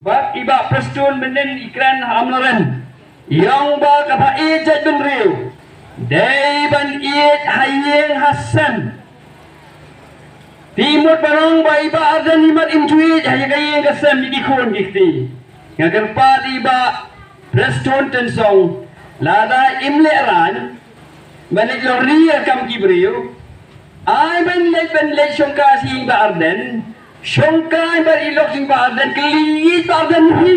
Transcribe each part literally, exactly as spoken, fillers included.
Bad i Bah Prestone mynnin i kren ha Amlarem. I ong ba kaba ïeit jaitbynriew dei ban ïeit ha ïing ha sem. Te mut ban ong ba i Bah Ardent imat im ju ïeit ha ïa ka ïing ka sem ïa ki khun ki kti. Nga kyrpad i Bah Prestone Tynsong, lada im lehrain ban leit lori ïa ka kam ki briew, ai ban leit ban leit shongkai sha i Bah Ardent, shongkai bad i lok sha i Bah Ardent, kylli ïa i Bah Ardent hi.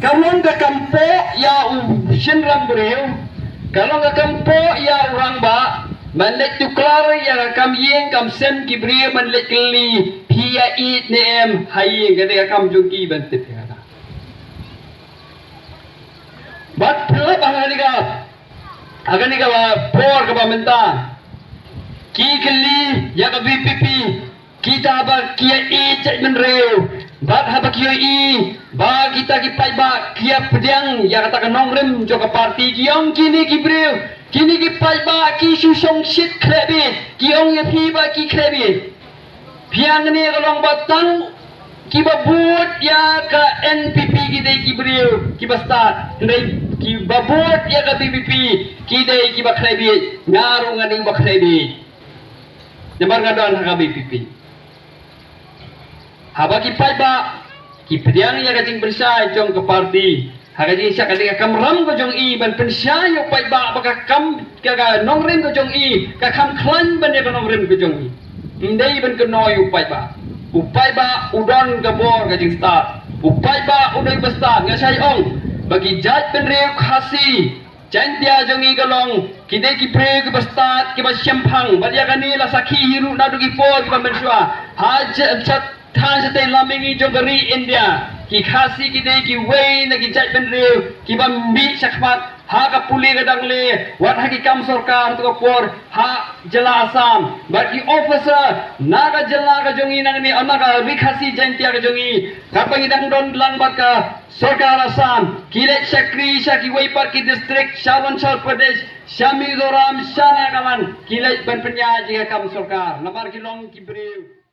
Ka long ka kam pop ïa u shynrang briew, ka long ka kam pop ïa u rangbah ban leit tuklar ïa ka kam ïing kam sem ki briew, ban leit kylli phi ïa ïeit ne em ha ïing. Ka dei ka kam jong ki ban tip ïa kata. Bad pynlong ha kane ka, ha kane ka por kaba mynta, ki kylli ïa ka VPP, kita ba ki ïa ïeit jaitbynriew, bad haba ki ïohi ba kita ki paidbah ki ïa pdiang ïa kata ka nongrim jong ka party, ki ong kine ki briew, kine ki paidbah ki shu shongshit khlem bit, ki ong ïa phi ba ki khlem bit. Phi ong ne ka long ba tang kiba bud ïa ka NPP ki dei ki briew kiba stad. Hynrei kiba bud ïa ka VPP ki dei kiba khlem bit. Nga ruh nga dei ba khlem bit. Namar nga don ha ka VPP. Haba ki paidbah ki pdiang ïa ka jingpynshai jong ka party, ha ka jingshah ka dei ka kamram ka jong i ban pynshai ïa u paidbah ba ka kam, ka, ka nongrim ka jong i ka kham khlaiñ ban ïa ka nongrim ka jong i. Ym dei ban kynnoh ïa u paidbah. U paidbah u don ka bor ka jingstad. U paidbah u dei ba stad. Nga shai ong ba ki jaitbynriew Khasi Jaiñtia jong i ka long ki dei ki briew kiba stad, kiba shemphang. Bad ïa kane la sakhi hi ruh naduh ki por kiba mynshuwa. Ha j-, j-, than shatei lam mihngi jong ka ri India, ki Khasi ki dei kiwei na ki jaitbynriew kiba mih shakhmat ha ka pule ka dangle, wat ha ki kam sorkar, ha tu ka por ha jylla Assam. Bad ki officer na ka jylla ka jong i nangne, na ka ri Khasi Jaiñtia ka jong i, katba ngi dang don lang bad ka sorkar Assam, ki leit shakri sha kiwei pat ki district, sha Arunachal Pradesh, sha Mizoram, sha Nagaland, ki leit ban pynïaid ïa ka kam sorkar. Namar ki long ki briew